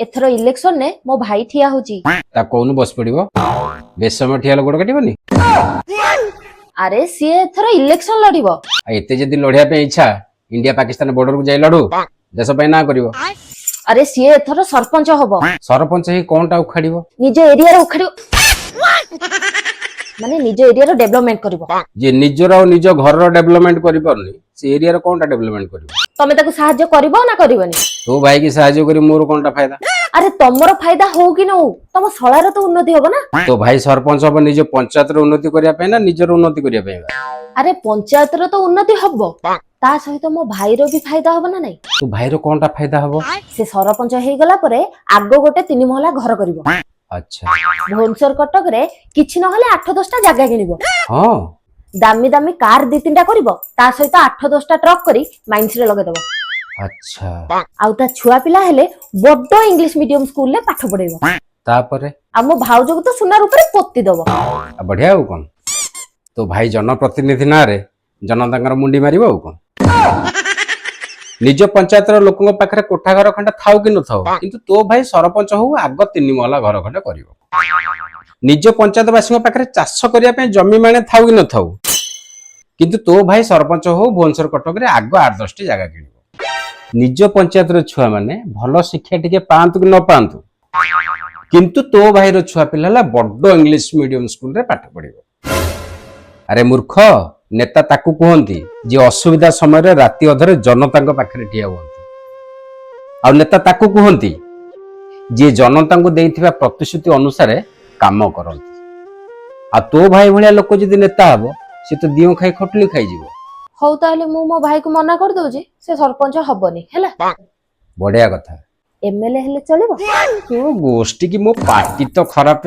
ଏଥର ଇଲେକ୍ସନରେ ମୋ ଭାଇ ଠିଆ ହଉଛି। ତାକୁ କହୁନୁ ବସି ପଡିବ। ବେଶୀ ସମୟ ଠିଆ ହେଲେ ଗୋଡ କାଟିବନି। ଆରେ, ସିଏ ଏଥର ଇଲେକ୍ସନ ଲଢିବ। ଆଉ ଏତେ ଯଦି ଲଢିବା ପାଇଁ ଇଚ୍ଛା, ଇଣ୍ଡିଆ ପାକିସ୍ତାନ ବର୍ଡରକୁ ଯାଇ ଲଢୁ, ଦେଶ ପାଇଁ ନାଁ କରିବ। ଆରେ, ସିଏ ଏଥର ସରପଞ୍ଚ ହବ। ସରପଞ୍ଚ ହେଇ କଣଟା ଉଖାଡିବ? ନିଜ ଏରିଆରେ ଉଖାଡିବ, ମାନେ ନିଜ ଏରିଆର ଡେଭଲପମେଣ୍ଟ କରିବ। ଯିଏ ନିଜର ଆଉ ନିଜ ଘରର ଡେଭଲପମେଣ୍ଟ କରିପାରୁନି, ସେ ଏରିଆର କଣଟା ଡେଭଲପମେଣ୍ଟ କରିବ? ତମେ ତାକୁ ସାହାଯ୍ୟ କରିବ ନା କରିବନି? ତୋ ଭାଇକି ସାହାଯ୍ୟ କରି ମୋର କଣଟା ଫାଇଦା? ଆରେ, ତମର ଫାଇଦା ହଉ କି ନ ହଉ, ତମ ଶଳାର ତ ଉନ୍ନତି ହବ ନା। ତୋ ଭାଇ ସରପଞ୍ଚ ହବ ନିଜ ପଞ୍ଚାୟତର ଉନ୍ନତି କରିବା ପାଇଁ ନା ନିଜର ଉନ୍ନତି କରିବା ପାଇଁ ବା? ଆରେ, ପଞ୍ଚାୟତର ତ ଉନ୍ନତି ହବ, ତା ସହିତ ମୋ ଭାଇର ବି ଫାଇଦା ହବ ନା ନାଇଁ? ତୋ ଭାଇର କଣଟା ଫାଇଦା ହବ? ସେ ସରପଞ୍ଚ ହେଇଗଲା ପରେ ଆଗ ଗୋଟେ ତିନି ମହଲା ଘର କରିବ। ଭୁବନେଶ୍ୱର କଟକରେ କିଛି ନହେଲେ 8-10ଟା ଜାଗା କିଣିବ। ଦାମୀ ଦାମୀ କାର ଦି ତିନିଟା କରିବ, ତା ସହିତ 8-10ଟା ଟ୍ରକ୍ କରି ମାଇନ୍ସରେ ଲଗେଇଦବ। ଆଉ ତା ଛୁଆ ପିଲା ହେଲେ ବଡ ଇଂଲିଶ ମିଡିୟମ ସ୍କୁଲରେ ପାଠ ପଢେଇବ। ତାପରେ? ଆଉ ମୋ ଭାଉଜକୁ ତ ସୁନା ରୂପରେ ପୋତି ଦବ। ଆଉ ବଢିଆ, ଆଉ କଣ? ତୋ ଭାଇ ଜନପ୍ରତିନିଧି ନାଁରେ ଜନତାଙ୍କର ମୁଣ୍ଡି ମାରିବ, ଆଉ କଣ? ନିଜ ପଞ୍ଚାୟତର ଲୋକଙ୍କ ପାଖରେ କୋଠା ଘର ଖଣ୍ଡେ ଥାଉ କି ନଥାଉ, କିନ୍ତୁ ତୋ ଭାଇ ସରପଞ୍ଚ ହଉ, ଆଗ ତିନି ମହଲା ଘର ଖଣ୍ଡେ କରିବ। ନିଜ ପଞ୍ଚାୟତବାସୀଙ୍କ ପାଖରେ ଚାଷ କରିବା ପାଇଁ ଜମି ମାଣେ ଥାଉ କି ନଥାଉ, କିନ୍ତୁ ତୋ ଭାଇ ସରପଞ୍ଚ ହଉ, ଭୁବନେଶ୍ୱର କଟକରେ ଆଗ 8-10ଟି ଜାଗା କିଣିବ। ନିଜ ପଞ୍ଚାୟତର ଛୁଆମାନେ ଭଲ ଶିକ୍ଷା ଟିକେ ପାଆନ୍ତୁ କି ନ ପାଆନ୍ତୁ, କିନ୍ତୁ ତୋ ଭାଇର ଛୁଆ ପିଲା ହେଲା ବଡ ଇଂଲିଶ ମିଡିୟମ ସ୍କୁଲରେ ପାଠ ପଢିବ। ଆରେ ମୂର୍ଖ, ନେତା ତାକୁ କୁହନ୍ତି ଯିଏ ଅସୁବିଧା ସମୟରେ ରାତି ଅଧରେ ଜନତାଙ୍କ ପାଖରେ ଠିଆ ହୁଅନ୍ତି। ଆଉ ନେତା ତାକୁ କୁହନ୍ତି ଯିଏ ଜନତାଙ୍କୁ ଦେଇଥିବା ପ୍ରତିଶ୍ରୁତି ଅନୁସାରେ କାମ କରନ୍ତି। ଆଉ ତୋ ଭାଇ ଭଳିଆ ଲୋକ ଯଦି ନେତା ହବ, ସେ ତ ଦିଅଁ ଖାଇ ଖଟୁଲି ଖାଇଯିବ। ହଉ, ତାହେଲେ ମୁଁ ମୋ ଭାଇକୁ ମନା କରିଦଉଛି, ସେ ସରପଞ୍ଚ ହବନି, ହେଲା? ବଢିଆ କଥା। ଏମଏଲଏ ହେଲେ ଚଳିବ? ତୋ ଗୋଷ୍ଠୀ କି ମୋ ପାଟି ତ ଖରାପ।